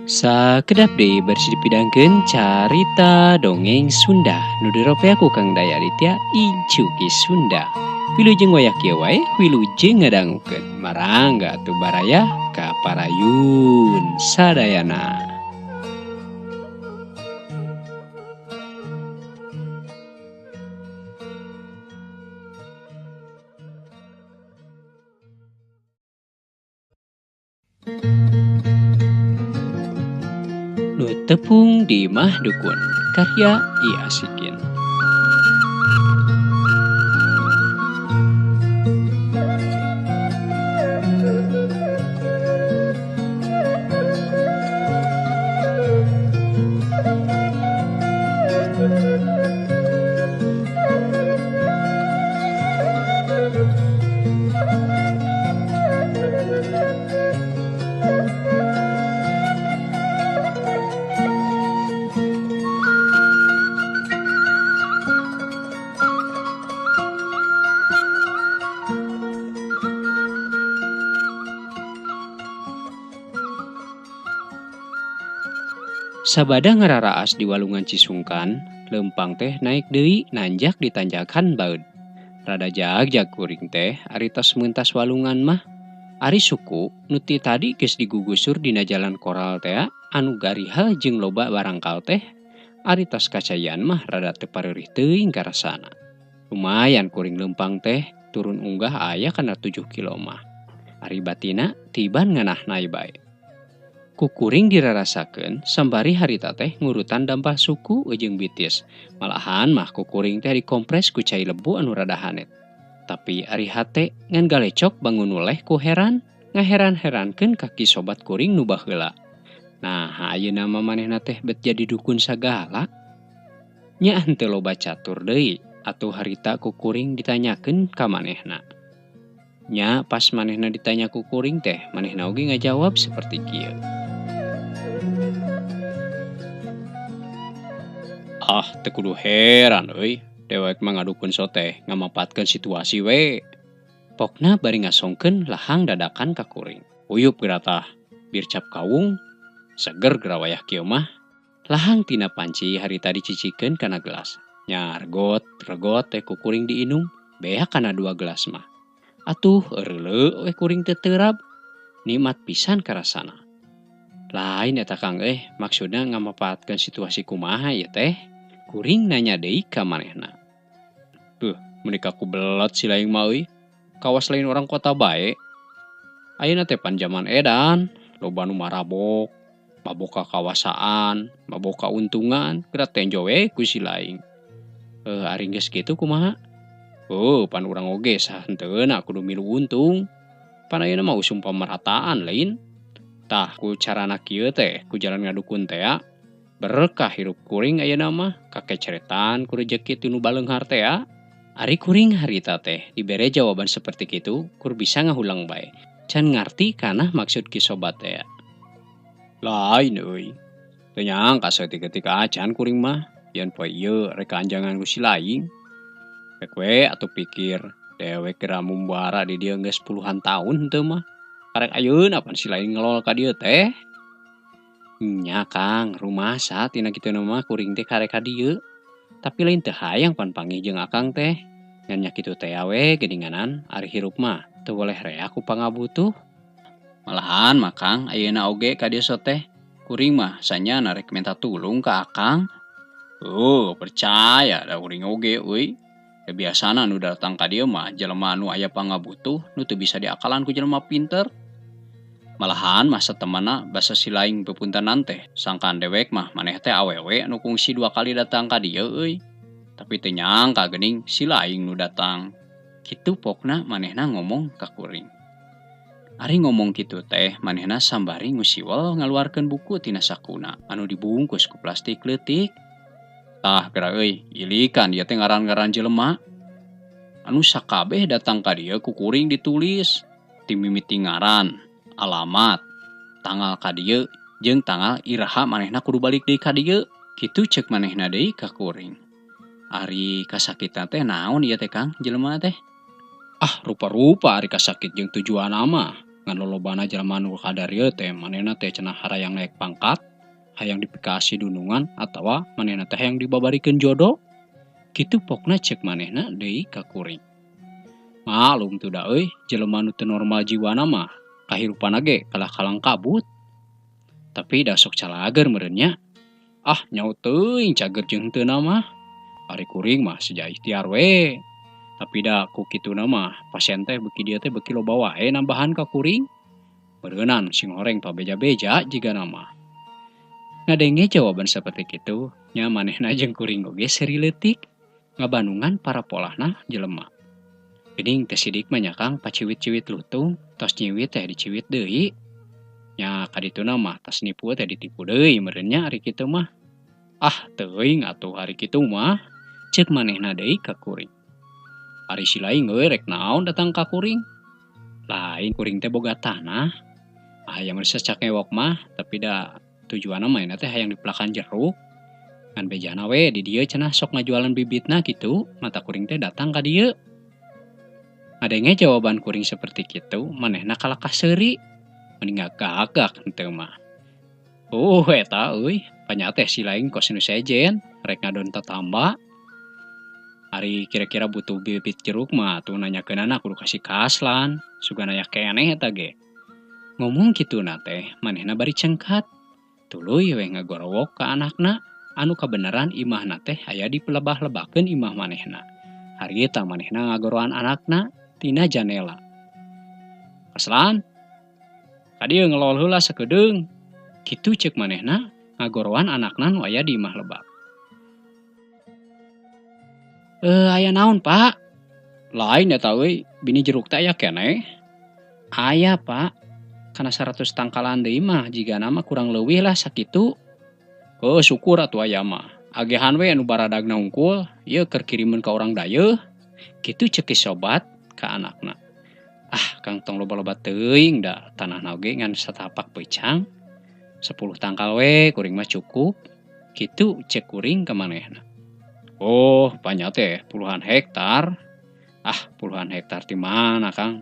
Sakedap deui bari dipidangkeun carita dongeng Sunda nu diropea ku Kang Daya Aditya Incu Ki Sunda. Wilujeng wayah kieu wae wilujeng ngadangukeun marangga atuh baraya ka parayun sadayana. Nu tepung di Imah Dukun karya I Asikin. Sabada ngararaas di walungan Cisungkan, leumpang teh naik deui nanjak di tanjakan baeud. Rada jagjag kuring teh ari tos meuntas walungan mah. Ari suku nu ti tadi geus digugusur dina jalan koral tea anu garihal jeung loba barangkal teh ari tos kacayaan mah rada teu pareurih teuing karasana. Lumayan kuring leumpang teh turun unggah aya kana 7 kilo mah. Ari batina tiban nganah bae. Ku kuring dirarasakeun sambari harita teh ngurutan dampah suku jeung bitis. Malahan mah ku kuring teh dikompres ku cai lebu anu rada hanet. Tapi ari hate ngan galecok bangun nuleh ku heran, ngaheran-herankeun kaki sobat kuring nu baheula. Nah, ayeuna mah manehna teh bet jadi dukun sagala. Nya henteu loba catur deui atuh harita ku kuring ditanyakeun ka manehna. Nya pas manehna ditanya ku kuring teh, manehna oge ngajawab seperti kieu. Ah, teu kudu heran euy. Dewek mah ngadukun soteh ngamapaatkeun situasi we. Pokna bari ngasongkeun lahang dadakan ka kuring. Uyup geura tah, bir cap kawung, seger geura wayah kieu mah. Lahang tina panci harita dicicikeun kana gelas. Nya regot, regot teh ku kuring diinum, beak kana 2 gelas mah. Atuh eureuleuh we kuring teu terab. Nikmat pisan karasana. Lain eta Kang maksudna ngamapaatkeun situasi kumaha ieu teh? Kuring nanya deui ka manehna. Duh, meuni kaku belet si laing mah euy. Kawas lain orang kota bae. Ayeuna teh pan jaman edan, loba nu marabok, mabok kakawasaan, mabok kauntungan, geura tenjo we ku si laing. Ari geus kitu kumaha? Oh, pan urang oge sahenteuna kudu milu untung. Pan ayeuna mah usum pamerataan lain. Tah ku carana kieu teh, ku jalan ngadukun teh ya. Berkah hirup kuring ayeuna mah, kakeceretan ku rejeki ti nu baleunghar teh ya. Ari kuring harita teh dibere jawaban seperti kitu kur bisa ngahulang bae. Can ngarti kana maksud ki sobat teh ya. Lain euy. Teu nyangka saeutik-eutik acan kuring mah, yen poe ieu rek kaanjangan ku si laing. Rek we atuh pikir dewek geura mumbara di dieu geus puluhan tahun henteu mah. Karek ayeuna pan si lain ngelol ka dieu teh. Nya Kang, rumasa tina kitu mah kuring teh karek ka dieu. Tapi lain teu hayang pan panggih jeung akang teh. Ngan nya kitu teh we geuninganan ari hirup mah teu boleh rea ku pangabutuh. Malahan mah Kang ayeuna oge ka dieu teh. Kuring mah sanyana rek minta tulung ka akang. Oh, percaya da kuring oge euy. Biasana nu datang ka dieu mah jelema nu aya pangabutuh nu teu bisa diakalan ku jelema pinter. Malahan masa temana basa si laing pepuntanan teh sangkaan dewek mah maneh teh awewe nu kungsi 2 kali datang ka dieu euy. Tapi teu nyangka geuning si laing nu datang. Kitu pokna manehna ngomong ka kuring. Ari ngomong kitu teh manehna sambari ngusiwel ngaluarkeun buku tina sakuna anu dibungkus ku plastik leutik. Tah geura euy, ilikan ieu teh ngaran-ngaran jelema. Anu sakabeh datang ka dieu ku kuring ditulis ti mimiti ngaran, alamat, tanggal ka dieu jeung tanggal iraha manehna kudu balik deui ka dieu. Kitu ceuk manehna deui ka kuring. Ari kasakitan teh naon ieu teh Kang jelema teh? Ah, rupa-rupa ari kasakit jeung tujuanna mah. Ngan lolobana jalma nu kadarieu teh manehna teh cenah harayang naek pangkat, hayang dipikasi dunungan atawa manehna teh hayang dibabarikeun jodoh. Kitu pokna ceuk manehna deui ka kuring. Malum tuh da euy, jelema nu teu normal jiwana mah kahirupanna ge kalah kalang kabut. Tapi da sok calager meureun nya. Ah, nyaho teuing cager jeung henteuna mah. Ari kuring mah seja ikhtiar we. Tapi da ku kituna mah pasien teh beuki dieu teh beuki loba wae nambahan ka kuring. Meureunan sing horeng pabeja-beja jigana mah. Ngadenge jawaban saperti kitu, nya manehna jeung kuring oge seuri leutik. Ngabandungan para polahna jelema. Geuning teh sidik mah nya Kang paciwit-ciwit lutung, tos nyiwit teh diciwit deui. Nya kadituna mah tas nipu teh ditipu deui meureun nya ari kitu mah. Ah, teuing atuh ari kitu mah. Ceuk manehna deui ka kuring. Ari si laing euy rek naon datang ka kuring? Lain kuring teh boga tanah. Aya mun sacak ngewok mah, tapi da tujuanna mah teh hayang dipelakan jeruk. Ngan bejana we di dieu cenah sok ngajualan bibitna kitu, mata kuring teh datang ka dieu. Ngadenge jawaban kuring seperti kitu, manehna kalakah seuri. Mending gagak henteu mah. Eta euy, panya teh si laing kos nu sejen, rek ngadon tatamba. Ari kira-kira butuh bibit jeruk mah atuh nanyakeunana kudu kasih kaslan, sugan aya keneh eta ge. Ngomong kituna teh manehna bari cengkat. Tuluy we ngagorowok ka anakna anu kabeneran imahna teh aya dipelebah-lebakeun imah manehna. Harita manehna ngagoroan anakna tina janela. Kaslan, kadieu ngelol heula sakedeung. Kitu ceuk manehna ngagoroan anakna nu aya di imah lebak. Aya naon, Pak? Lain eta euy, bini jeruk teh aya keneh. Aya, Pak. Kana 100 tangkalan deui mah jigana mah kurang leuwih lah sakitu. Heuh, syukur atuh aya mah. Agehan we anu baradagna hungkul, ieu keur kirimeun ka urang dayeuh. Kitu ceuk ki sobat ka anakna. Ah, Kang tong loba-loba teuing da tanahna oge ngan satapak peucang. 10 tangkal we kuring mah cukup. Kitu ceuk kuring ka manehna. Oh, panya teh puluhan hektar. Ah, puluhan hektar ti mana, Kang?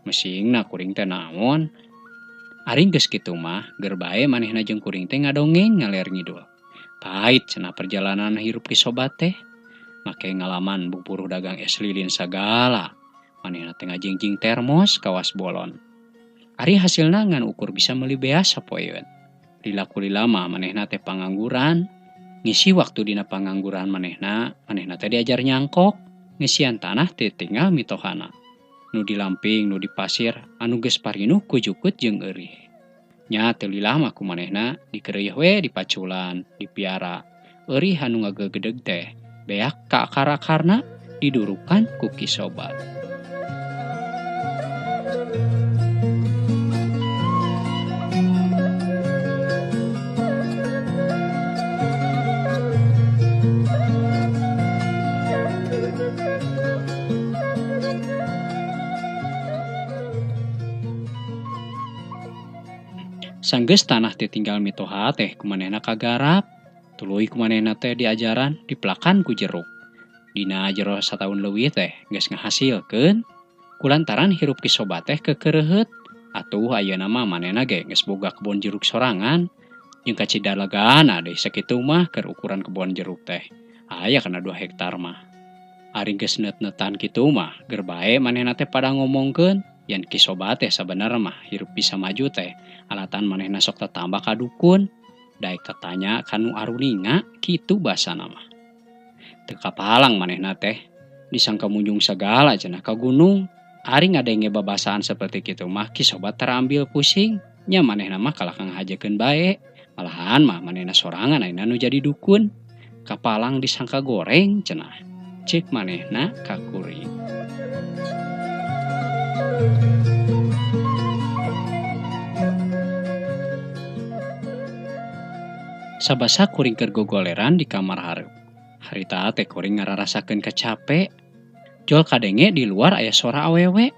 Mesingna kuring teh naon? Ari geus kitu mah, ger bae manehna jeung kuring teh ngadongeng ngaler ngidul. Pahit cenah perjalanan hirup ki sobat teh. Make ngalaman buburuh dagang es lilin sagala. Manehna teh ngajingjing termos kawas bolon. Ari hasilna ngan ukur bisa meuli beas sapoeun. Lila-kulila mah manehna teh pangangguran. Ngisi waktu dina pangangguran manehna, manehna teh diajar nyangkok. Ngisian tanah teh tinggal mitohana. Nu di lamping, nu di pasir, anu geus parinuh ku jukut jeung eurih. Nya teu lila mah ku manehna dikeureuy we dipaculan, dipiara. Eurih anu ngagegedeg teh beak ka akar-akarna didurukan ku Ki Sobat. Sanggeus tanah teh tinggal mitoha teh kumanehna kagarap, tuluy kumanehna teh diajaran dipelakan ku jeruk. Dina jero sataun leuwih teh geus ngahasilkeun. Kulantaran hirup Ki Sobat teh kekereuheut, atuh ayeuna mah manehna ge geus boga kebon jeruk sorangan. Jeung kacidalagana deui sakitu mah keur ukuran kebon jeruk teh. Aya kana 2 hektar mah. Ari geus net-netan kitu mah ger bae manehna teh pada ngomongkeun yen Ki Sobat teh sabenerna mah hirup bisa maju teh alatan manehna sok tatamba ka dukun, daek tatanya ka nu aruninga kitu basana mah. Teu kapalang manehna teh disangka munjung sagala cenah ka gunung. Ari ngadenge babasaan seperti kitu mah Ki Sobat terambil pusing, nya manehna mah kalah ngahajekeun bae. Malahan mah manehna sorangan ayeuna nu jadi dukun. Kapalang disangka goreng cenah. Ceuk manehna ka kuring. Sabasa kuring keur gogoleran di kamar hareup. Harita teh kuring ngararasakeun kacape. Jol kadenge di luar aya sora awewe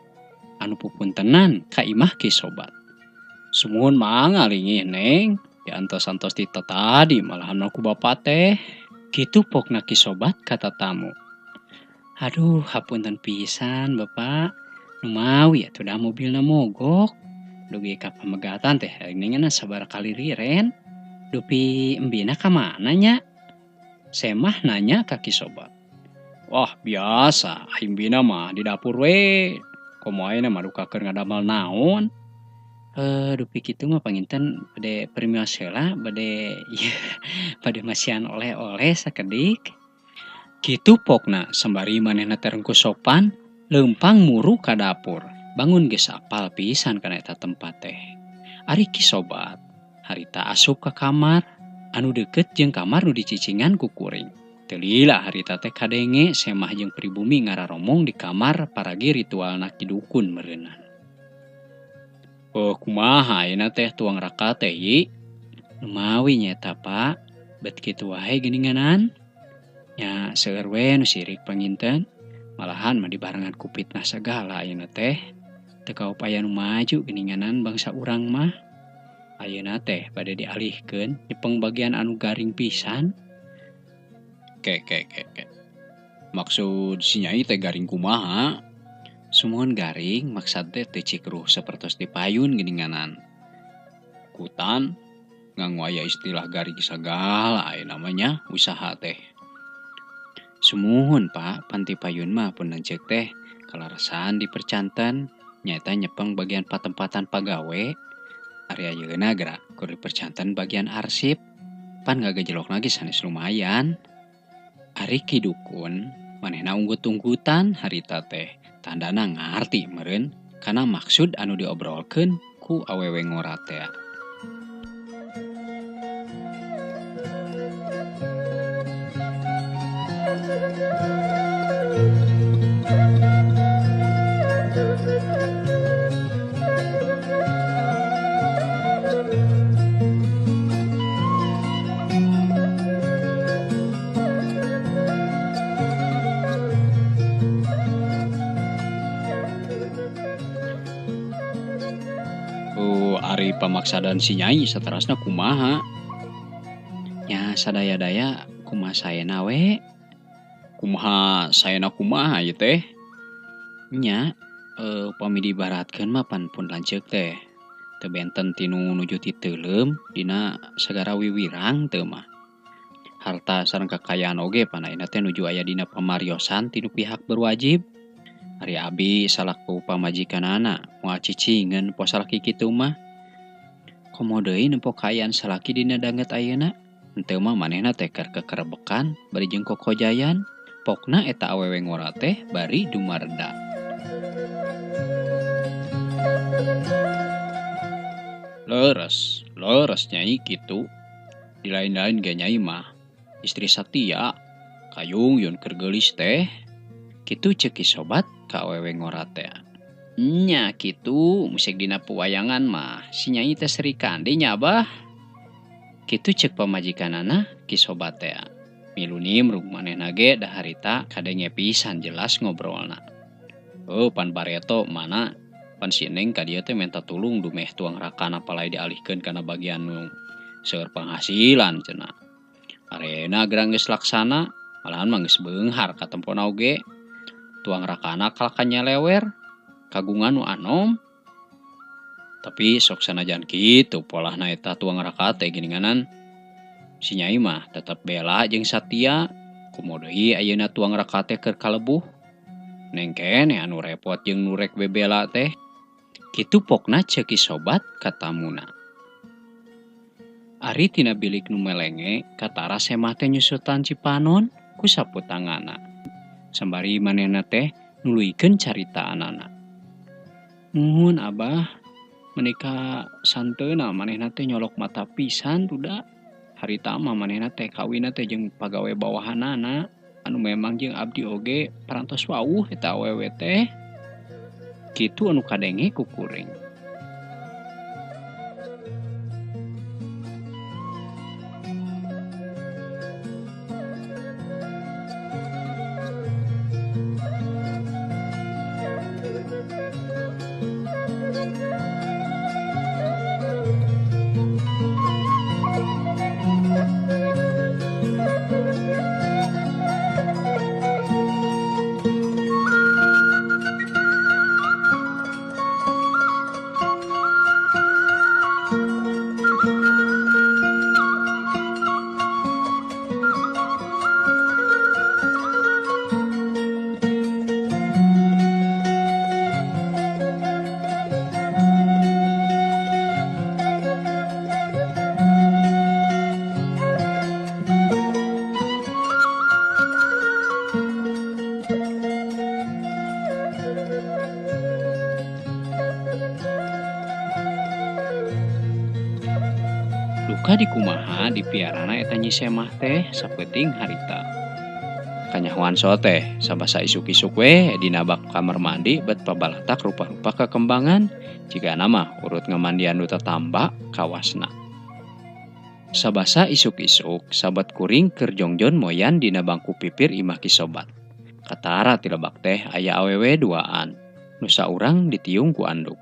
anu pupuntenan ka imah Ki Sobat. Sumuhun mangga lingih neng, diantos-antos ti tadi malahan ku bapa teh. Kitu pokna Ki Sobat kata tamu. Aduh, hapunten pisan bapak. Nu mawi atuh da mobilna mogok. Dugi ka pamegatan teh geuningan sabaraha kali liren. Dupi embina ka mana nya? Semah nanya ka Ki Sobat. Wah biasa, embina mah di dapur we. Komo ayeuna mah duka keur ngadamel naon. Dupi kitu mah panginten bade permios heula, bade bade masihan oleh-oleh sakedik. Kitu pokna sembari manehna teh rengku sopan, leumpang muru ka dapur. Bangun geus apal pisan kana eta tempat teh. Ari Ki Sobat harita asup ka kamar anu deukeut jeung kamar nu dicicingan ku kuring. Teu lila harita teh kadenge Semah jeung pribumi ngararomong di kamar paragi ritualna Ki Dukun meureunnan. Oh kumaha ayeuna teh tuang raka teh yi? Lumawi nya eta Pak, bet kitu wae geuninganan. Nya seueur we nu sirik panginten, malahan mah dibarengan ku fitnah sagala ayeuna teh. Teu kaupaya nu maju geuninganan bangsa urang mah. Ayeuna teh bade dialihkeun nyepeng bagian anu garing pisan. Ke ke ke ke. Maksud si Nyai teh garing kumaha? Sumuhun garing maksad teh teu cikruh sapertos di payun geuninganan. Kutan nganggo aya istilah garing sagala ayeuna mah nya usaha teh. Sumuhun Pak, pan ti payun mah pun lanceuk teh kalarasan dipercanten nyaeta nyepeng bagian patempatan pagawe. Ari ayeuna geura keur dipercanten bagian arsip. Pan ngagajelokna ge sanes lumayan. Ari Ki Dukun manehna unggut-unggutan harita teh. Tandana ngarti meureun kana maksud anu diobrolkeun ku awewe ngora teh. Ari pamaksadan si Nyai saterasna kumaha? Nya sadaya-daya kumaha saena we? Kumaha saena kumaha ieu teh? Nya upami diibaratkeun mah pan pun lanceuk teh. Teu benten tinu nuju titeuleum dina sagara wiwirang teu mah. Harta sareng kakayaan oge pan ayeuna teh nuju aya dina pamariosan tinu pihak berwajib. Ari abi salaku pamajikanana moal cicingeun poe salaki kitu mah. Komo deui nempo kaayaan salaki dina danget ayeuna. Henteu mah manehna teh keur kekerebekan bari jeung kokojayan. Pokna eta awewe ngora teh bari dumarda. Leres, leres Nyai kitu. Di lain-lain ge Nyai mah istri satia, kayung yun keur geulis teh. Kitu ceuk Ki Sobat ka awewe ngora teh. Nya kitu musik dina pewayangan mah si Nyai teh Sri Kandi nya Abah. Kitu ceuk pamajikanana Ki Sobat teh. Milu nimrung manehna ge da harita kadenge pisan jelas ngobrolna. Oh pan bareto mana pan si Neng ka dieu teh menta tulung dumeh tuang rakana palai dialihkeun kana bagian nu seueur penghasilan cenah. Arena gerang geus laksana malahan mah geus beunghar katempona oge. Tuang rakana kalahka nyelewer kagungan nu anom. Tapi sok sanajan kitu polahna eta tuang raka teh geuninganan. Si Nyai mah tetep bela jeung satia. Komo deui ayeuna tuang raka teh keur kalebuh. Neng keneh anu repot jeung nu rek bebela teh. Kitu pokna ceuk Ki Sobat ka tamuna. Ari tina bilik nu melenge katara Semah teh nyusutan cipanon ku sapu tanganna. Sambari manehna teh nuluykeun caritaanana. Muhun Abah, menika santeuna manehna teh nyolok mata pisan duda. Harita mah manehna teh kawinna teh jeung pagawe bawahanana anu memang jeung abdi oge parantos wawuh eta awewe teh. Kitu anu kadenge ku kuring. Duka dikumaha dipiarana eta Nyi Semah teh sapeuting harita. Kanyahoan so teh sabasa isuk-isuk we dina bak kamar mandi bet pabalatak rupa-rupa kakembangan jigana mah urut ngamandian nu tatamba kawasna. Sabasa isuk-isuk sabat kuring keur jongjon moyan dina bangku pipir imah Ki Sobat. Katara ti lebak teh aya awewe duaan nu saurang ditiung ku anduk.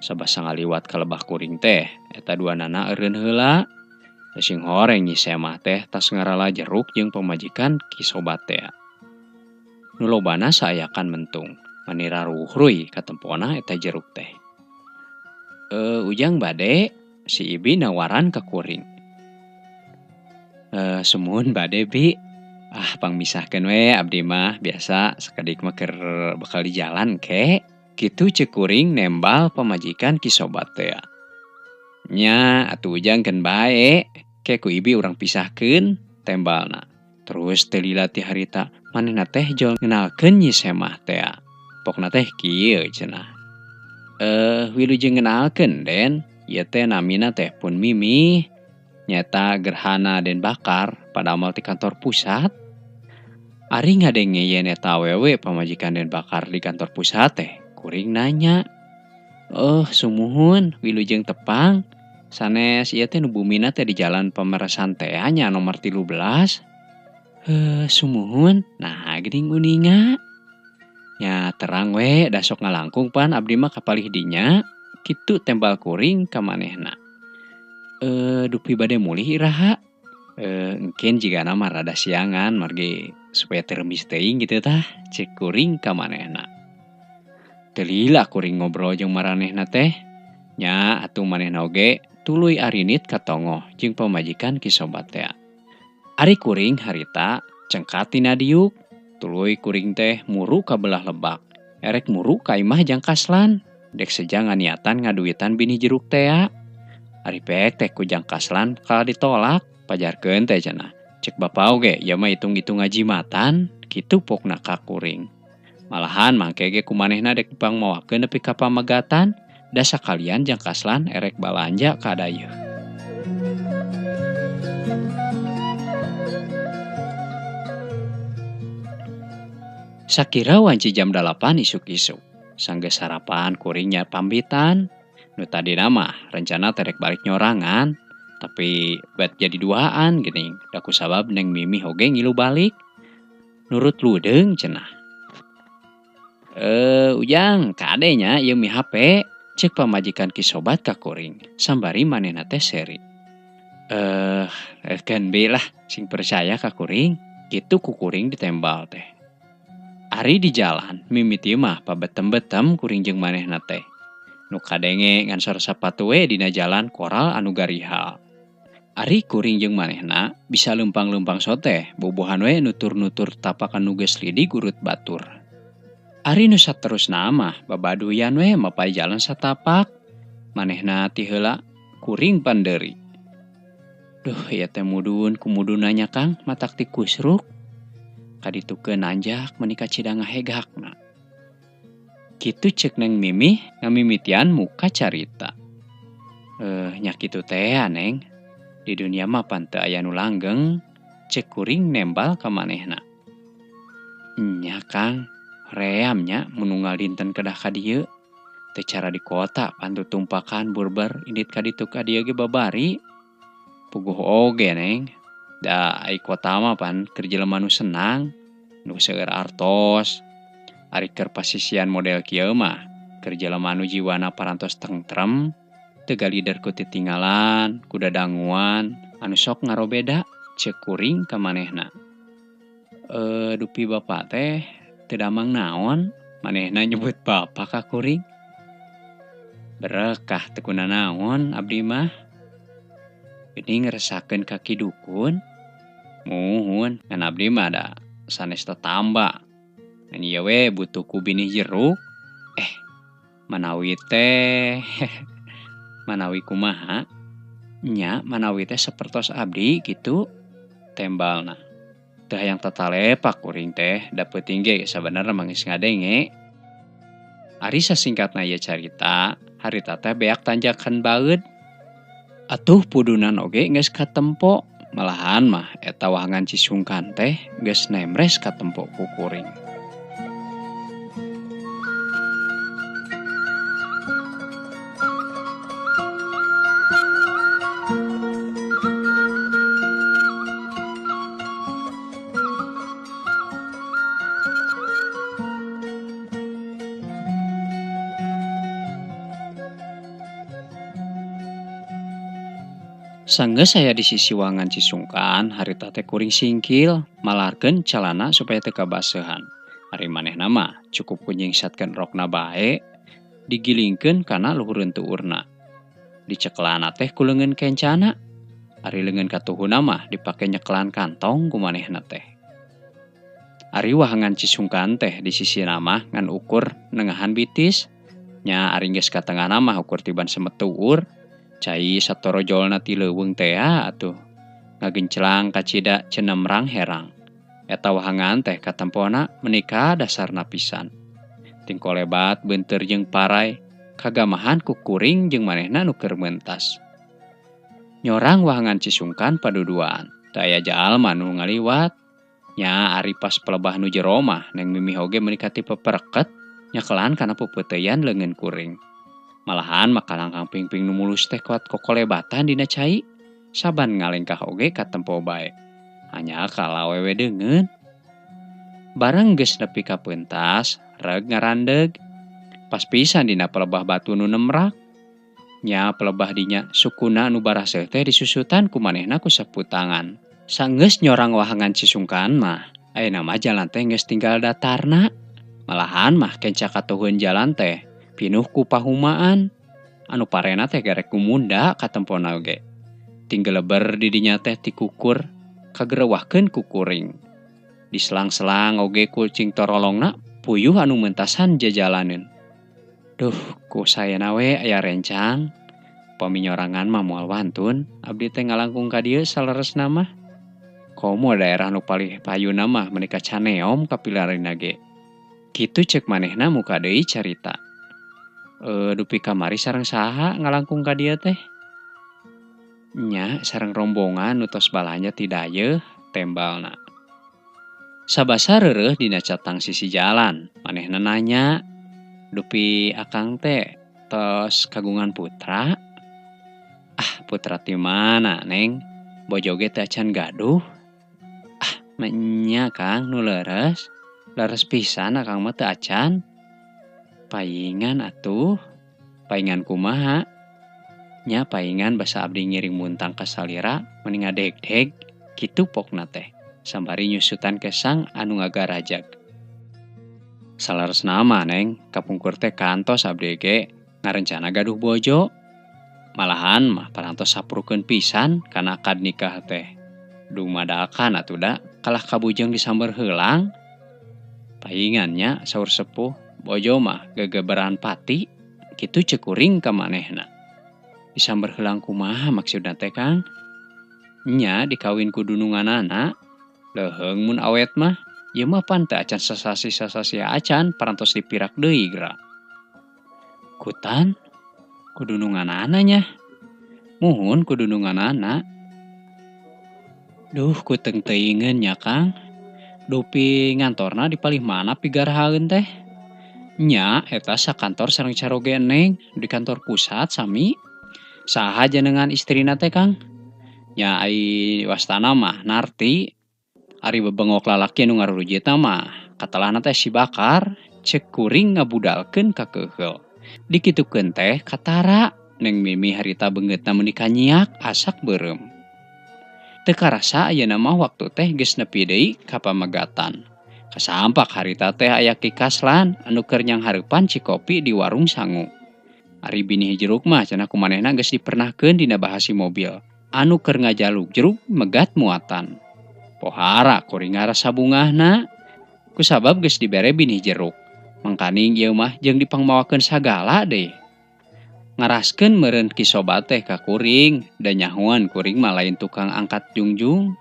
Sabasa ngaliwat ka lebah kuring teh eta duanana eureun heula. Sing horeng Nyi Semah teh tas ngarala jeruk jeung pamajikan Ki Sobat teh. Nu lobana saayakan mentung, manira ruhruy katempona eta jeruk teh. Ujang bade si Ibi nawaran ka kuring. Sumuhun bade bi. Ah pangmisahkeun we abdi mah biasa sakedik mah keur bakal di jalan ke. Kitu ceuk kuring nembal pamajikan Ki Sobat teh. Nya atuh ujang keun bae, ke ku Ibi urang pisahkeun tembalna. Terus teu lila ti harita manehna teh jol ngenalkeun Nyi Semah teh. Pokna teh kieu cenah. Wilujeng ngenalkeun Den, ieu teh namina teh pun Mimi. Nyata Gerhana Den Bakar padamel ti kantor pusat. Ari ngadenge yen eta awewe pamajikan Den Bakar di kantor pusat teh, kuring nanya. Oh, sumuhun wilujeng tepang. Sanes ieu teh nu bumina teh di jalan Pemeresan teh nya nomor 13. Sumuhun, nah geuning uninga. Nya terang we da sok ngalangkung pan abdi mah kapalih dinya. Kitu tembal kuring ka manehna. Dupi bade mulih iraha. Engkin jigana mah rada siangan margi supaya teu remis teuing kitu tah ceuk kuring ka manehna. Teu lila kuring ngobrol jeung maranehna teh. Nya atuh manehna oge tuluy arinit ka tongoh jeung pamajikan Ki Sobat teh. Ari kuring harita cengkat tina diuk, tuluy kuring teh muru ka belah lebak. Erek muru ka imah jang kaslan, dek seja nganiatan ngaduitan binih jeruk teh. Ari pek teh ku jang kaslan kalah ditolak, pajarkeun teh cenah. Cek bapa oge ieu mah hitung-hitung ngajimatan, kitu pokna ka kuring. Malahan mangke ge ku manehna dek dipangmawakeun nepi ka pamegatan, da sakalian jang kaslan erek balanja ka dayeuh. Sakira wanci jam 8 isuk-isuk. Sanggeus sarapan kuringnya pambitan. Nu tadina mah rencana terek balik nyorangan, tapi bet jadi duaan geuning. Da ku sabab Neng Mimi oge ngilu balik. Nurut ludeung cenah. Ujang kade nya ieu mi HP ceuk pamajikan Ki Sobat ka kuring. Sambari manehna teh seri. Keun be lah sing percaya ka kuring. Kitu ku kuring ditembal teh. Ari di jalan mimiti mah pabetem-betem kuring jeung manehna teh. Nu kadenge ngan sora sapatu we dina jalan koral anu garihal. Ari kuring jeung manehna bisa leumpang-leumpang soteh bobohan we nutur-nutur tapak anu geus lidi gurut batur. Ari nu saterusna mah babaduyan we mapay jalan satapak. Manehna ti heula kuring pandeuri. Duh ieu teh mudun kumudunna nya Kang matak ti kusruk. Kaditukeun nanjak meuni kacida ngahegakna. Kitu ceuk Neng Mimi ngamimitian muka carita. Nya kitu teh Neng. Di dunia mah pan teu aya nu langgeng, ceuk kuring nembal ka manehna. Nya Kang, ream nya mun unggal dinten kedah ka dieu. Teu cara di kota pan tutumpakan burber indit ka ditu ka dieu ge babari. Puguh oge Neng. Da ai kota mah pan keur jelema nu senang, nu seueur artos. Ari keur pasisian model kieu mah keur jelema nu jiwana parantos tentrem, teu galider ku titinggalan, ku dadanguan, anu sok ngarobeda ceuk kuring ka manehna. Dupi bapa teh teu damang naon, manehna nyebut bapa ka kuring. Berekah teu kunanaon abdi mah. Geuning ngeresakeun ka Ki Dukun. Muhun, ngan abdi mah da sanes tetamba. Ngan ieu we butuh ku binih jeruk. Manawi teh manawi kumaha? Nya manawi teh sapertos abdi kitu tembalna. Teu hayang tatalepak kuring teh da peuting ge sabenerna mah geus ngadenge. Ari sasingkatna ieu carita, harita teh beak tanjakan baeud. Atuh pudunan oge geus katempo, malahan mah eta wahangan Cisungkan teh geus nemres katempo ku kuring. Sanggeus aya di sisi wahangan Cisungkan, harita teh kuring singkil, malarkeun calana supaya teu kabaseuhan. Ari manehna mah cukup ku nyingsatkeun rokna bae, digilingkeun kana luhureun tuurna. Dicekelana teh ku leungeun kencana, ari leungeun katuhuna mah dipake nyekelan kantong ku manehna teh. Ari wahangan Cisungkan teh di sisina mah ngan ukur nengahan bitis, nya ari geus ka tengahna mah ukur tiban semet tuur. Cai satorojolna ti leuweung tea atuh ngagencelang kacida cenemrang herang. Eta wahangan teh katempona menika dasarna pisan. Tingkolebat beunteur jeung parai kagamahan ku kuring jeung manehna nu keur mentas. Nyorang wahangan Cisungkan paduduaan, teu aya jalma nu ngaliwat. Nya ari pas pelebah nu jero mah Neng Mimi oge meuni katipe pereket nyekelan kana peupeuteuyan leungeun kuring. Malahan mah kalangkang pingping nu mulus teh kuat kokolebatan dina cai, saban ngalengkah oge katempo bae. Hanya kala awewe deungeun. Bareng geus nepi ka pentas, reg ngarandeg. Pas pisan dina pelebah batu nu nemrak. Nya pelebah dinya sukuna nu baraseuh teh disusutan ku manehna ku saputangan. Sanggeus nyorang wahangan Cisungkan mah, ayeuna mah jalan teh geus tinggal datarna. Malahan mah kenca katuhun jalan teh pinuh ku pahumaan. Anu parena teh gerek gumunda katempona oge. Tinggeleber di dinya teh tikukur, kagerewahkeun ku kuring. Diselang-selang oge ku cing torolongna puyuh anu mentasan jajalaneun. Duh, ku saena we aya rencang. Pami nyorangan mah moal wantun, abdi teh ngalangkung ka dieu saleresna mah. Komo daerah nu palih payuna mah meuni ka Caneom kapilarina ge. Kitu ceuk manehna muka deui carita. Dupi kamari sareng saha ngalangkung ka dieu teh? Nya sareng rombongan nu tos balanja ti dayeuh tembalna. Sabasa reureuh dina catang sisi jalan, manehna nanya, "Dupi akang teh tos kagungan putra?" "Ah, putra ti mana, Neng? Bojo ge teh acan gaduh." "Ah, menya Kang nu leres. Leres pisan akang mah teu acan." "Paingan atuh, paingan kumaha?" "Nya paingan basa abdi ngiring muntang ka salira meni ngadegdeg." Kitu pokna teh sambari nyusutan kesang anu ngagarajag. "Saleresna mah Neng, kapungkur teh kantos abdi ge ngarencana gaduh bojo. Malahan mah parantos saprukeun pisan kana akad nikah teh. Dumadakan atuh da kalah kabujeng disamber heulang." "Paingan nya," saur sepuh, "bojo mah gegeberan pati." Kitu ceuk kuring ka manehna. "Disamber heulang kumaha maksudna teh Kang?" "Nya dikawin ku dununganana. Leuheung mun awet mah, ieu mah pan teu acan sasasi-sasasi acan parantos dipirak deui geura." "Kutan? Ku dununganana nya?" "Muhun ku dununganana." "Duh, ku teung-teuingeun nya Kang. Dupi ngantorna di palih mana pigarahaeun teh?" "Nya, eta sakantor sareng caroge Neng di kantor pusat sami." "Saha jenengan istrina teh Kang?" "Nya ai wastana mah Narti. Ari bebengok lalaki nu ngarurujitna mah katelahna teh si Bakar." Ceuk kuring ngabudalkeun ka keuheul. Dikitukeun teh katara Neng Mimi harita beungeutna meuni kanyiak asak beureum. Teu karasa ayeuna mah waktu teh geus nepi deui ka pamegatan. Kasampak harita teh aya Ki Kaslan anu keur nyanghareupan cikopi di warung sangu. Ari binih jeruk mah cenah ku manehna geus dipernahkeun dina bahasi mobil anu keur ngajaluk jeruk megat muatan. Pohara kuring ngarasa bungahna kusabab geus dibere binih jeruk. Mangkaning ieu mah jeung dipangmawakeun sagala deui. Ngaraskeun meureun Ki Sobat teh ka kuring da nyahoan kuring mah lain tukang angkat jungjung.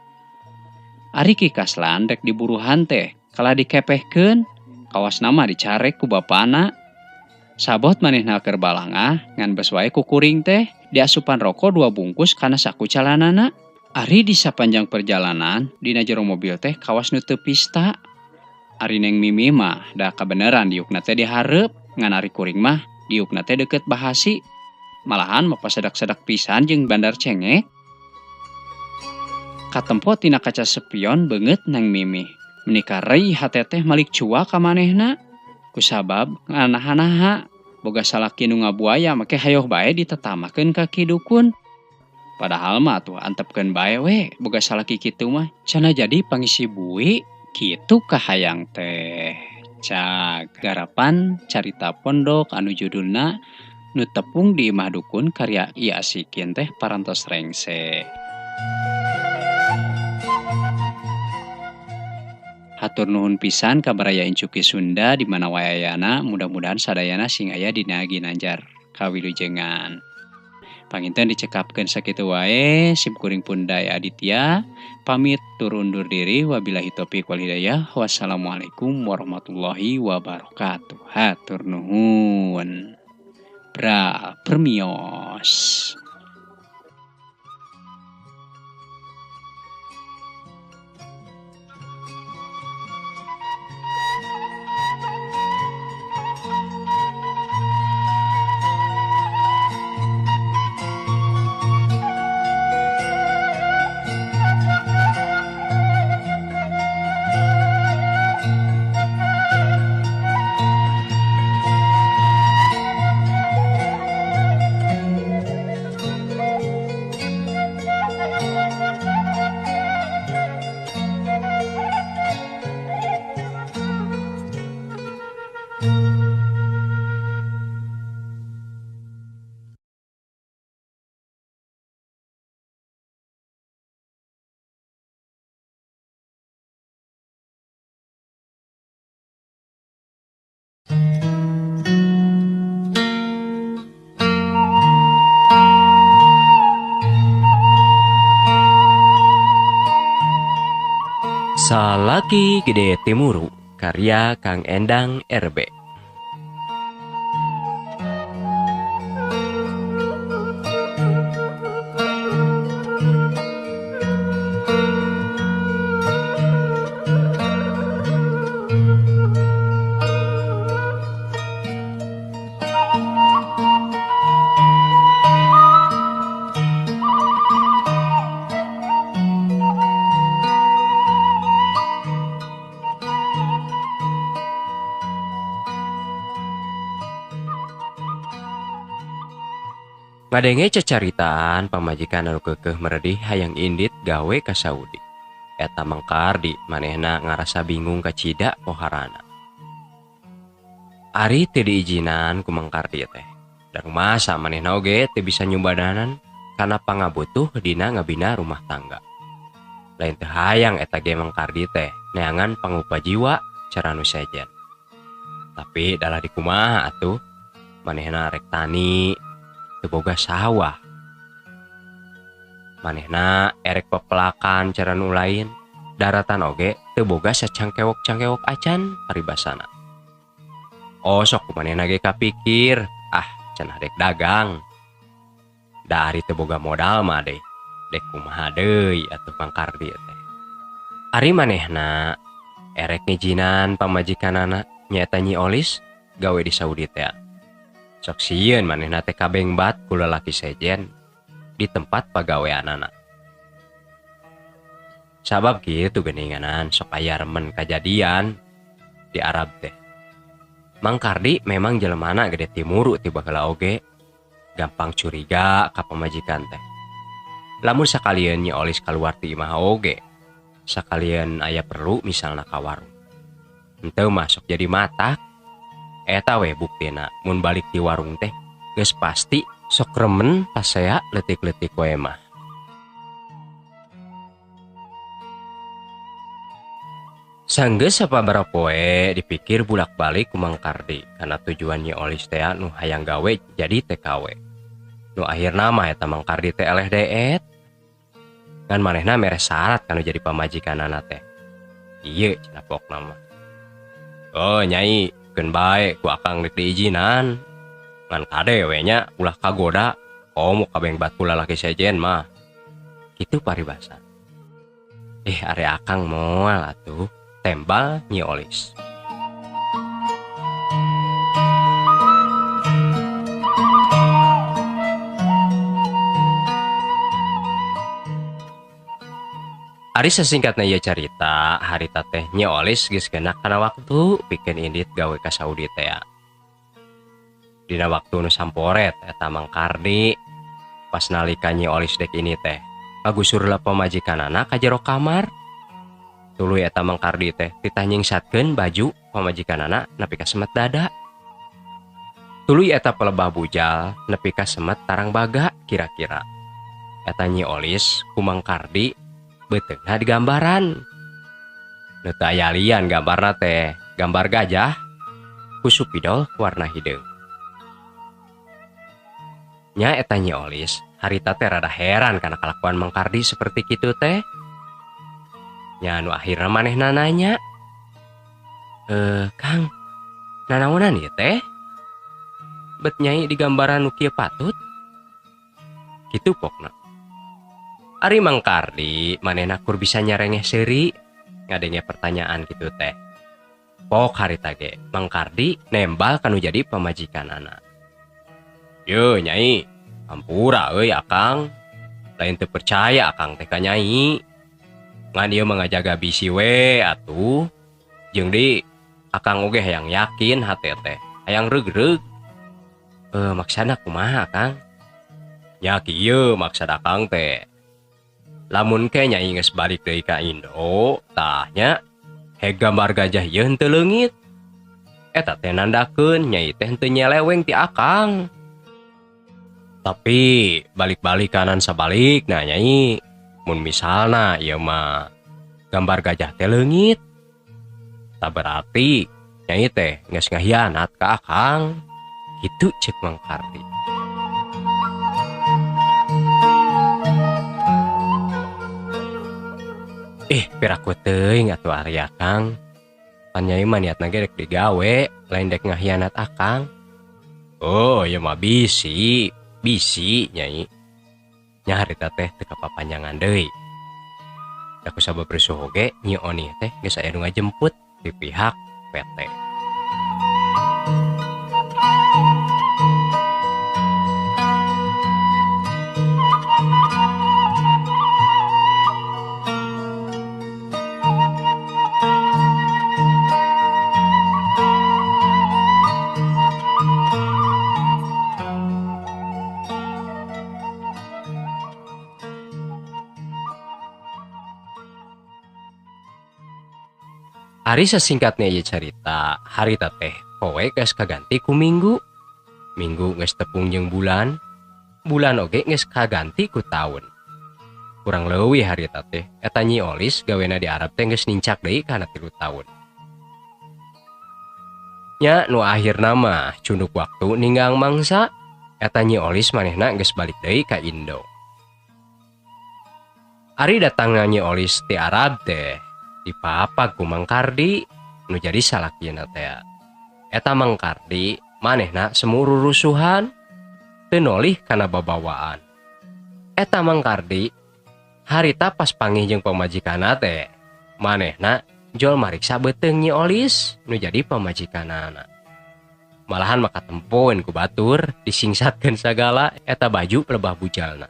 Ari Ki Kaslan rek diburuhan teh kalah dikepehkeun, kawasna mah dicarek ku bapana. Sabot manehna keur balangah ngan bes wae ku kuring teh diasupan rokok 2 bungkus kana saku calanana. Ari di sapanjang perjalanan dina jero mobil teh kawas nu teu pista. Ari Neng Mimi mah da kabeneran diukna teh dihareup ngan ari kuring mah diukna teh deukeut bahasi. Malahan mapasedak-sedak pisan jeung bandar cengek. Katempo tina kaca spion beungeut Neng Mimi. Meuni karei hate teh malik cua ka manehna. Kusabab nganaha-naha boga salaki nu ngabuaya make hayoh bae ditetamakeun ka Ki Dukun. Padahal mah atuh antepkeun bae we boga salaki kitu mah cenah jadi pangisi bui kitu kahayang teh. Cag garapan carita pondok anu judulna Nu Tepung di Imah Dukun karya I Asikin teh parantos rengse. Hatur nuhun pisan ka baraya Incuki Sunda di mana wae ayana, mudah-mudahan sadayana sing aya dina ginanjar kawilujengan. Panginten dicekapkeun sakitu wae, sim kuring pun Daya Aditya pamit tur undur diri, wabillahi taufik wal hidayah, wassalamualaikum warahmatullahi wabarakatuh. Hatur nuhun. Bra permios. Salaki Gede Timuru, karya Kang Endang RB. Ngadenge cecaritaan pamajikan anu keukeuh meredih hayang indit gawe ka Saudi. Eta Mang Kardi manehna ngarasa bingung kacida poharana. Ari teu diijinan ku Mang Kardi teh. Dan masa manehna oge teu bisa nyumbadanan kana pangabutuh dina ngabina rumah tangga. Lain teu hayang eta ge Mang Kardi teh neangan pangupa jiwa cara nu sejen. Tapi dalah dikumaha atuh manehna rek tani teu boga sawah. Manehna erek pepelakan cara nu lain, daratan oge teu boga sacangkewok-cangkewok acan paribasana. Oh sok manehna ge kapikir, ah cenah dek dagang. Dari teu boga modal mah deh, dek kumaha deui atuh Mang Kardi teh. Ari manehna erek ngijinan pamajikanana nyaeta Nyi Olis gawe di Saudi teh. Sok sieun manehna teh kabengbat ku lalaki sejen di tempat pagaweanana. Sabab kitu geuninganan sok aya remen kajadian di Arab teh. Mang Kardi memang jelemana gede timuru ti baheula oge, gampang curiga ka pamajikan teh. Lamun sakalieun Nyi Olis kaluar ti imah oge, sakalieun aya perlu misalna ka warung. Henteu mah sok jadi matak. Eta we buktina mun balik ti warung teh geus pasti sok remen pasea leutik-leutik we mah. Sanggeus sapabaraha poe dipikir bulak-balik ku Mang Kardi kana tujuan Nyi Olis teh nu hayang gawe jadi TKW. Nu akhirna mah eta Mang Kardi teh eleh deet. Ngan manehna mere syarat kanu jadi pamajikanana teh. Ieu cenah pokna mah. Oh nyai, keun bae ku akang rek diijinan. Ngan kade we nya ulah kagoda komo kabeng batu lalaki sejen mah. Kitu paribasa. Ari akang moal atuh tembal Nyi Olis. Ari sesingkatna ieu carita, harita teh Nyi Olis geus kena kana waktu pikeun indit gawe ka Saudi teh. Dina waktu nu samporet eta Mang Kardi pas nalika Nyi Olis dek ini teh ngagusurlah pamajikanana ka jero kamar. Tuluy eta Mang Kardi teh titah nyingsatkeun baju pamajikanana nepi ka semet dada. Tuluy eta pelebah bujal nepi ka semet tarang baga kira-kira. Eta Nyi Olis ku Mang Kardi beuteungna digambaran. Nu teu aya lian gambarna teh, gambar gajah ku supidol warna hideung. Nya eta Nyi Olis harita teh rada heran kana kalakuan Mang Kardi seperti kitu teh. Nya nu akhirna manehna nanya, Kang, nanaonan ieu teh? Bet nyai digambaran nu kieu patut?" Kitu pokna. Ari Mang Kardi manehna kur bisa nyarengeh seuri ngadenge pertanyaan kitu teh. Pok harita ge Mang Kardi nembal kanu jadi pamajikanana. "Yo nyai, ampura euy akang. Lain teu percaya akang teh ka nyai. Ngan ieu mah ngajaga bisi we atuh. Jeung di akang oge hayang yakin hate teh, hayang reug-reug." Maksana kumaha Kang?" "Nya kieu maksad akang teh. Lamun ke nyai geus balik deui ka Indo, tah nya he gambar gajah ieu henteu leungit. Eta teh nandakeun nyai teh henteu nyeleweng ti akang. Tapi balik-balik kanan sabalikna nyai, mun misalna ieu mah gambar gajah teh leungit, tak berarti nyai teh geus ngahianat ka akang." Kitu ceuk Mang Kardi. Piraku teuing atuh ari akang. Pan nyai mah niatna ge rek digawe, lain dek ngahianat akang. "Oh, ieu mah bisi, bisi nyai." Nya harita teh teu kapapanjangan deui. Da ku sabab rusuh oge Nyi Oni teh geus aya nu ngajemput di pihak PT. Ari sesingkatnya ieu carita, harita teh poe geus kaganti ku minggu. Minggu geus tepung jeung bulan, bulan oge geus kaganti ku taun. Kurang leuwih harita teh eta Nyi Olis gawena di Arab teh geus nincak deui kana 3 taun. Nya nu akhirna mah cunduk waktu ninggang mangsa, eta Nyi Olis manehna geus balik deui ka Indo. Ari datangna Nyi Olis ti Arab teh dipapag ku Mang Kardi nu jadi salakina teh. Eta Mang Kardi manehna semu rurusuhan teu nolih kana babawaan. Eta Mang Kardi harita pas pangih jeung pamajikanna teh manehna jol mariksa beuteung Nyi Olis nu jadi pamajikanana. Malahan maka tempoeun ku batur disingsatkeun sagala eta baju pelebah bujalna.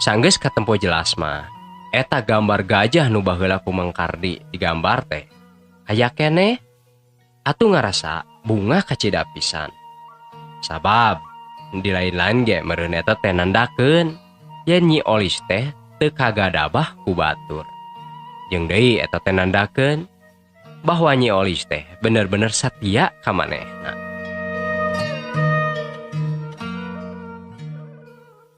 Sanggeus katempo jelas mah eta gambar gajah nu baheula ku Mang Kardi digambar teh aya keneh atuh ngarasa bunga kacida pisan. Sabab di lain-lain ge meureun eta teh nandakeun yen Nyi Olis teh teu kagadabah ku batur. Jeung deui eta teh nandakeun bahwa Nyi Olis teh bener-bener satia ka manehna.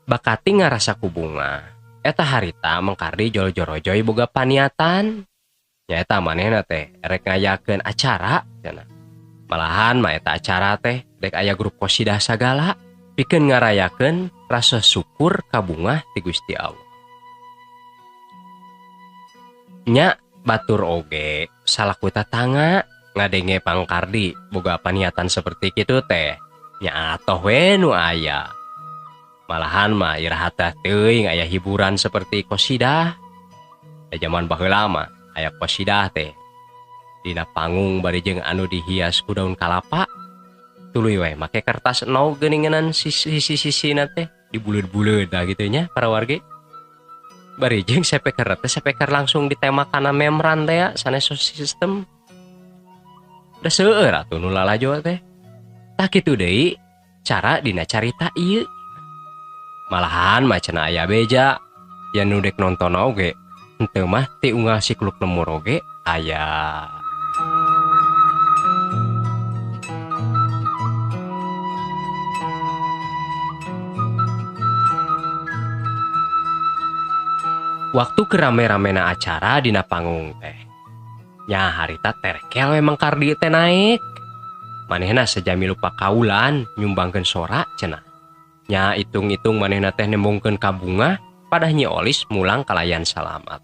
Bakati ngarasa ku bunga eta harita Mang Kardi jol jorojoy boga paniatan. Nyaeta manehna teh rek ngayakeun acara cenah. Malahan mah eta acara teh dek aya grup qosidah sagala pikeun ngarayakeun rasa syukur ka bungah ti Gusti Allah. Nya batur oge salaku tatangga ngadenge Mang Kardi boga paniatan seperti kitu teh. Nya atoh we nu aya. Malahan mah iraha teh teuing aya hiburan seperti kosidah. Da jaman baheula mah aya kosidah teh. Dina panggung bari jeung anu dihias ku daun kalapa. Tuluy we make kertas enog geuninganan sisi-sisina teh dibuleud-buleud da kitu nya para wargi. Bari jeung speaker teh speaker langsung ditembak kana membran teh ya sanes sound system. Da seueur atuh nu lalajo teh. Tah kitu deui cara dina carita ieu. Malahan mah cenah aya beja yen nu dek nonton oge henteu mah ti unggal sikluk lemur oge aya. Waktu kerame-ramena acara dina panggung teh nya harita terkel we Mang Kardi teh naik. Manehna sejami lupa kaulan nyumbangkeun sora cenah. Nya hitung-hitung manehna teh nembongkeun ka bunga padah Nyi Olis mulang kalayan salamat.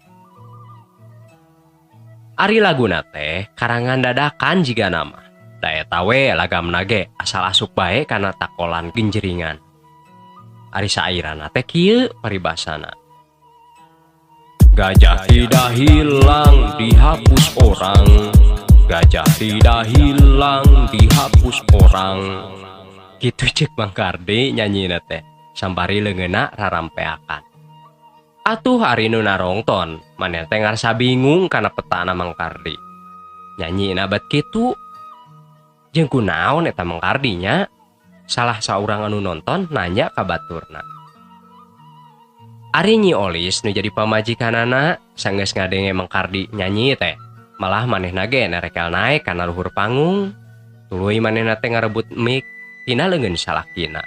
Ari laguna teh karangan dadakan jiga nama. Da eta we lagamna ge asal asup bae kana takolan genjeringan. Ari sairana teh kieu paribasana. Gajah tidak hilang dihapus orang. Gajah tidak hilang dihapus orang. Kitu cek Mang Kardi nyanyina teh sambari leungeunna rarampeakan. Atuh ari nu narongton maneh teh ngarasa bingung kana petana Mang Kardi. Nyanyina bat kitu. Jeung kunaon eta Mang Kardi nya? Salah saurang anu nonton nanya ka baturna. Ari Nyi Olis nu jadi pamajikanana sanggeus ngadenge Mang Kardi nyanyi teh malah manehna ge nerekel naek kana luhur panggung. Tuluy manehna teh ngarebut mic tina leungeun salakina.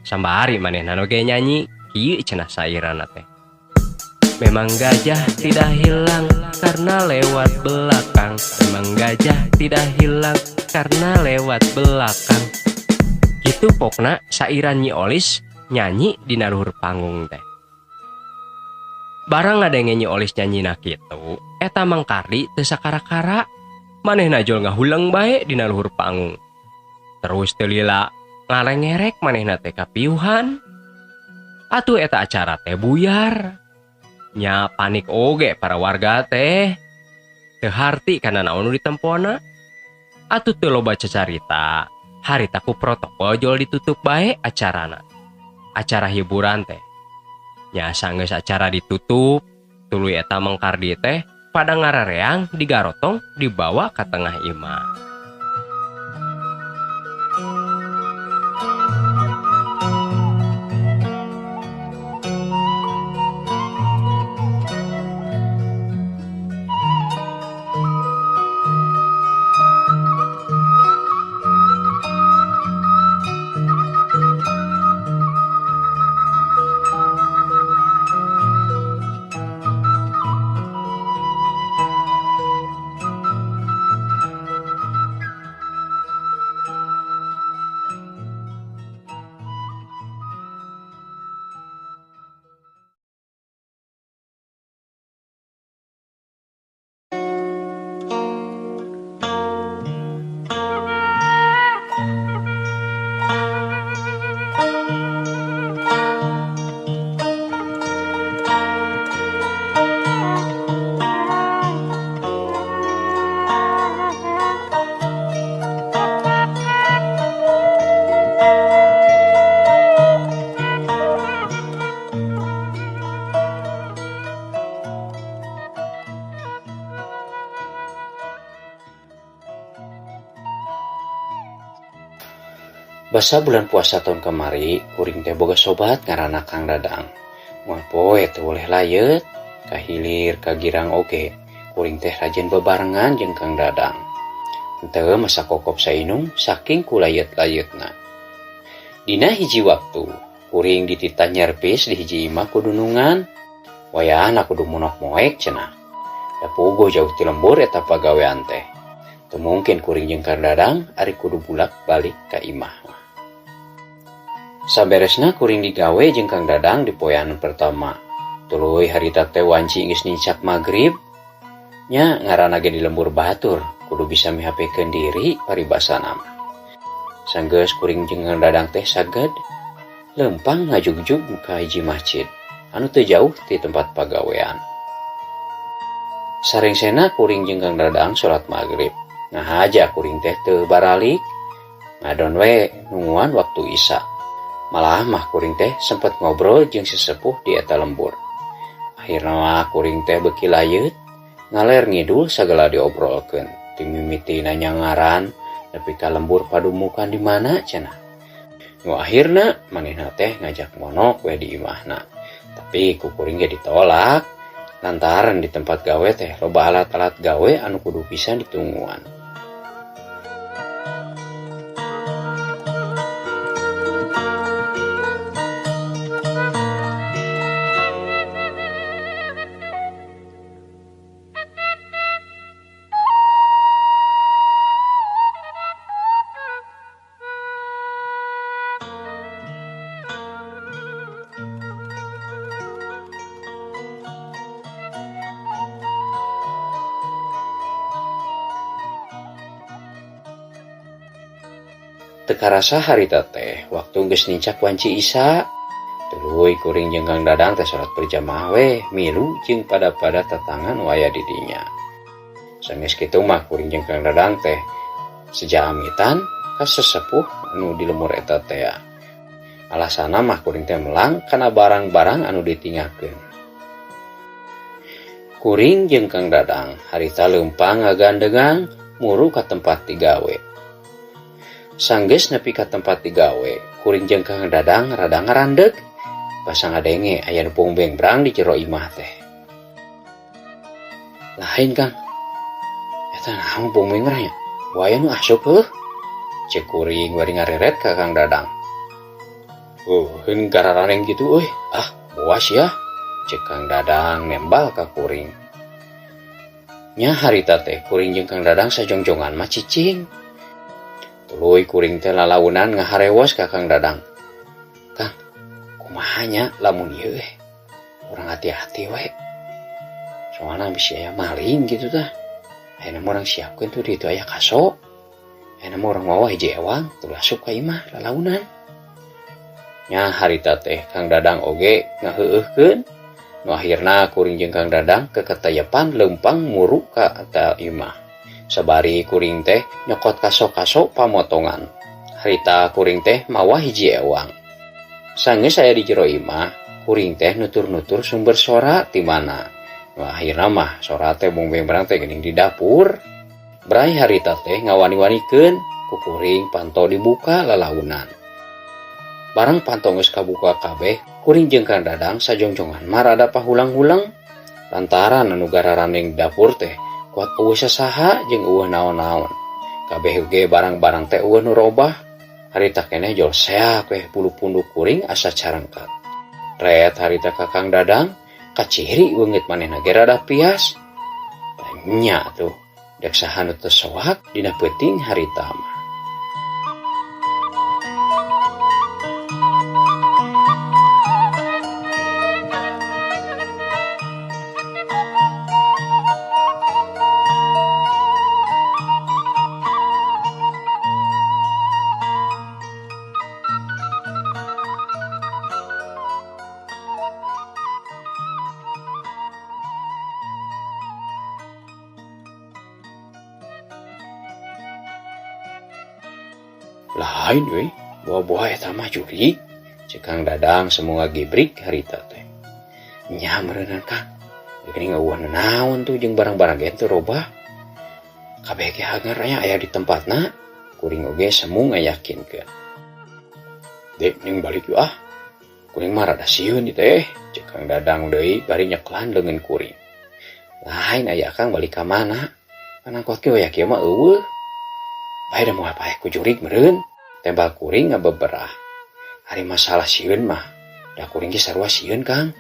Sambari manehna oge nyanyi kieu cenah sairana teh. Memang gajah tidak hilang karena lewat belakang. Memang gajah tidak hilang karena lewat belakang. Kitu pokna sairan Nyi Olis nyanyi dina luhur panggung teh. Barang ngadenge Nyi Olis nyanyina kitu, eta Mang Kardi teu sakara-kara. Manehna jol ngahuleng bae dina luhur panggung. Terus teu lila ngalengerek manehna teh kapiuhan. Atuh eta acara teh buyar. Nya panik oge para warga teh. Teu harti kana naon nu ditempona. Atuh teu loba cacarita. Harita ku protokol jol ditutup bae acarana. Acara hiburan teh. Nya sanggeus acara ditutup, tuluy eta Mang Kardi teh pada ngarareang digarotong dibawa ka tengah imah. Basa bulan puasa tahun kamari, kuring teh boga sobat ngaranna Kang Dadang. Moal poe teu boleh layeut, kahilir kagirang oge. Kuring teh rajin bebarengan jeung Kang Dadang. Henteu masa kokop sainum saking kulayet-layeutna. Dina hiji waktu, kuring dititah nyerpis di hiji imah kudunungan. Wayahna kudu monok moek cenah. Da puguh jauh ti lembur eta pagawean teh. Teu mungkin kuring jeung Kang Dadang ari kudu bulak-balik ka imah. Saberesna kuring digawe jeung Kang Dadang di poean pertama. Tuluy harita teh wanci geus nincak magrib. Nya ngaranna ge di lembur batur, kudu bisa mihapekeun diri paribasana mah. Sanggeus kuring jeung Kang Dadang teh saged leumpang ngajugjug ka hiji masjid anu teu jauh ti tempat pagawean. Sarengsena kuring jeung Kang Dadang salat magrib. Ngahaja kuring teh teu baralik, ngadon we nungguan waktu Isya. Malah mah kuring teh sempet ngobrol jeung sesepuh di eta lembur. Akhirna mah kuring teh beuki layeut, ngaler ngidul sagala diobrolkeun. Ti mimiti nanya ngaran nepi ka lembur padumukan di mana cenah. Nu akhirna manehna teh ngajak monok we di imahna. Tapi ku kuring ge ditolak. Lantaran di tempat gawe teh loba alat-alat gawe anu kudu pisan ditungguan. Teu karasa harita teh waktu geus nincak wanci Isya. Tuluy kuring jeung Kang Dadang teh salat berjamaah we milu jeung pada-pada tatangan nu aya di dinya. Sanggeus kitu mah kuring jeung Kang Dadang teh seja amitan ka sesepuh anu di lemur eta tea. Alasanna mah kuring teh melang kana barang-barang anu ditinggalkeun. Kuring jeung Kang Dadang harita leumpang ngagandengan muru ka tempat digawe. Sanggeus nepi ka tempat digawe, kuring jeung Kang Dadang rada ngarandeg. Basa ngadenge aya nu pungbengrang di jero imah teh. Lain Kang, eta naon pungbengrang nya? Waya nu asup heuh. Ceuk kuring bari ngareret ka Kang Dadang. Heun gararaneng kitu euy, ah boas ya. Ceuk Kang Dadang nembal ka kuring. Nya harita teh kuring jeung Kang Dadang sajongjongan mah cicing. Tuluy kuring teh lalaunan ngaharewos ka Kang Dadang. Kang, kumaha nya lamun ieu eh? Urang hati-hati we. Soalna bisi aya maling kitu tah. Ayeuna mah urang siapkeun tuh di ditu aya kaso. Ayeuna mah urang mawa hiji ewang tuluy asup ka imah lalaunan. Nya harita teh Kang Dadang oge ngaheueuhkeun. Nu akhirna kuring jeung Kang Dadang keketayepan leumpang muru ka eta imah. Sabari kuring teh nyokot kaso-kaso pamotongan. Harita kuring teh mawa hiji ewang. Sanggeus aya di jero imah, kuring teh nutur-nutur sumber sora ti mana. Nu akhirna mah sora teh bungbengrang teh geuning di dapur. Bray harita teh ngawani-wanikeun ku kuring panto dibuka lalaunan. Barang panto geus kabuka kabeh, kuring jeung Kang Dadang sajongjongan mah rada pahulang-hulang. Lantaran anu gararaneng dapur teh kuat eueuh sasaha jeung eueuh naon-naon. Kabeh ge barang-barang teh eueuh nu robah. Harita keneh jol seak weh bulu punduk kuring asa carengkat. Ret harita ka Kang Dadang, kaciri beungeut manehna ge rada pias. Nya tuh, dek saha nu teu soak dina peuting harita mah. Lain euy, buah-buah eta mah jurig. Ceuk Kang Dadang semu ngagibrik harita teh. Nya meureunan Kang, geuning eueuh naon tuh jeung barang-barang ge teu robah. Kabeh ge hagar aya aya di tempatna, kuring oge semu ngayakinkeun. Dek ning balik yuk ah. Kuring mah rada sieun ieu teh, ceuk Kang Dadang deui bari nyeklan leungeun kuring. Lain aya Kang balik ka mana? Pan angkot ge waya kieu mah eueuh. Bae da moal paeh ku jurig meureun. Tembal kuring ngabeberah. Ari masalah sieun mah, da kuring ge sarua sieun Kang.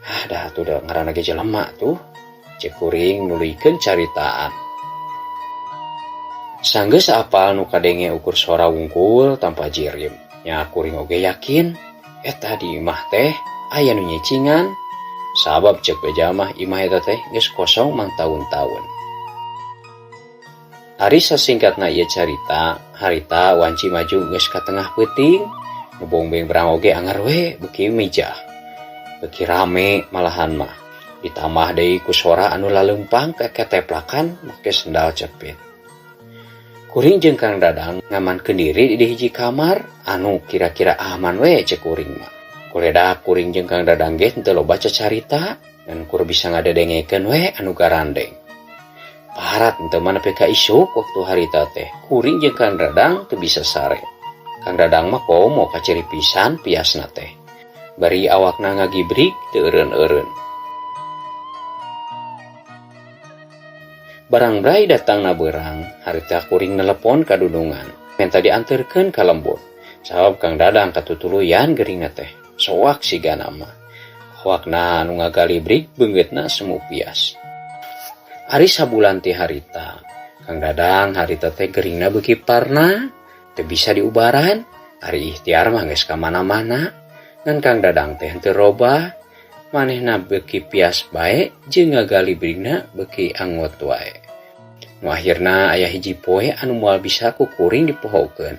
Ah dah atuh da ngaranna ge jelema tuh. Ceuk kuring nuluykeun caritaan. Sanggeus apal nu kadenge ukur sora wungkul tanpa jirim. Nya kuring oge yakin eta di imah teh aya nu nyicingan. Sabab ceuk beja mah imah eta teh geus kosong mangtaun-taun. Ari sasingkatna ieu carita, harita wanci maju geus ka tengah peuting, nu bongbeng berang oge anger we beuki mijah. Beuki rame malahan mah. Ditambah deui ku sora anu laleumpang keketeplakan make sendal cepit. Kuring jeung Kang Dadang ngamankeun diri di hiji kamar anu kira-kira aman we cek kuring mah. Kuredak kuring jeung Kang Dadang ge henteu loba cacarita ngan kur bisa ngadedengekeun we anu garandeng. Parat henteu mah nepi ka isuk waktu harita teh. Kuring jeung Kang Dadang teu bisa sare. Kang Dadang mah komo kaciri pisan piasna teh. Bari awakna ngagibrik teu eureun-eureun. Barang brai datangna beurang, harita kuring nelepon ka dudungan. Menta dianterkeun ka lembur. Sabab Kang Dadang katutuluyan geuringna teh. Soak sigana mah. Awakna anu ngagalibrik beungeutna semu pias. Ari sabulan ti harita, Kang Dadang harita teh geuringna beuki parna, teu bisa diubaran, ari ikhtiar mah geus ka mana-mana. Ngan Kang Dadang teh henteu robah, manehna beuki pias bae jeung ngagalibrigna beuki angot wae. Nu akhirna aya hiji poe anu moal bisa ku kuring dipohokeun.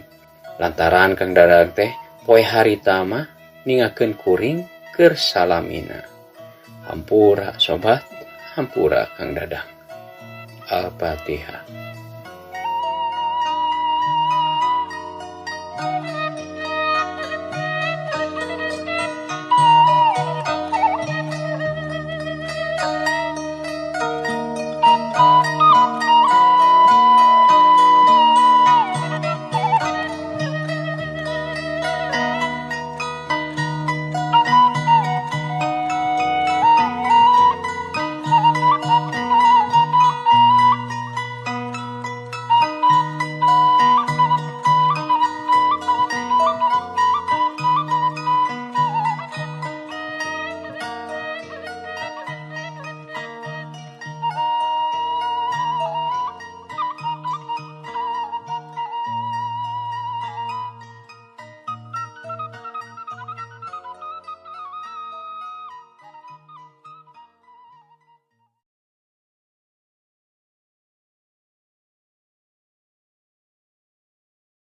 Lantaran Kang Dadang teh poe harita mah ningakeun kuring keur salamina. Hampura sobat, hampura Kang Dadang. Al-Fatihah.